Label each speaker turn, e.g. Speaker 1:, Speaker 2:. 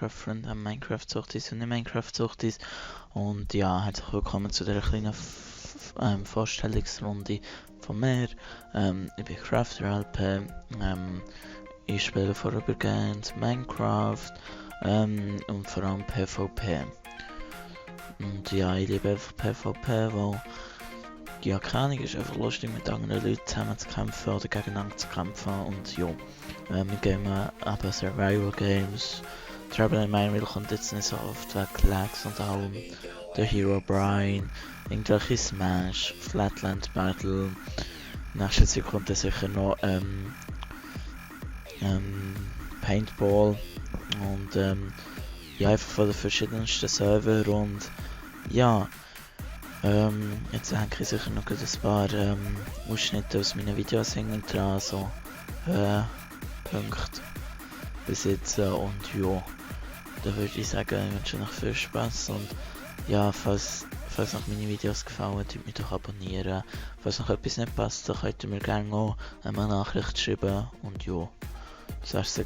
Speaker 1: Minecraft-Freunde, Minecraft-Suchtis und nicht Minecraft-Suchtis. Und ja, herzlich willkommen zu dieser kleinen Vorstellungsrunde von mir. Ich bin CrafterLP, ich spiele vorübergehend Minecraft und vor allem PvP. Und ja, ich liebe einfach PvP, weil ja, keine Ahnung, ist einfach lustig mit anderen Leuten zusammen zu kämpfen oder gegeneinander zu kämpfen. Und ja, wir gehen eben Survival Games. Trouble in Mineville kommt jetzt nicht so oft wegen Lags und allem. Der Herobrine, irgendwelche Smash, Flatland Battle. Nächstes Jahr kommt dann sicher noch Paintball. Und ja, einfach von den verschiedensten Server. Und ja, jetzt hänge ich sicher noch ein paar Ausschnitte aus meinen Videos hinten dran, so Punkte bis jetzt. Und ja, da würde ich sagen, ich wünsche euch viel Spaß. Und ja, falls euch meine Videos gefallen, könnt mich doch abonnieren. Falls noch etwas nicht passt, dann könnt ihr mir gerne auch eine Nachricht schreiben. Und ja, das war es.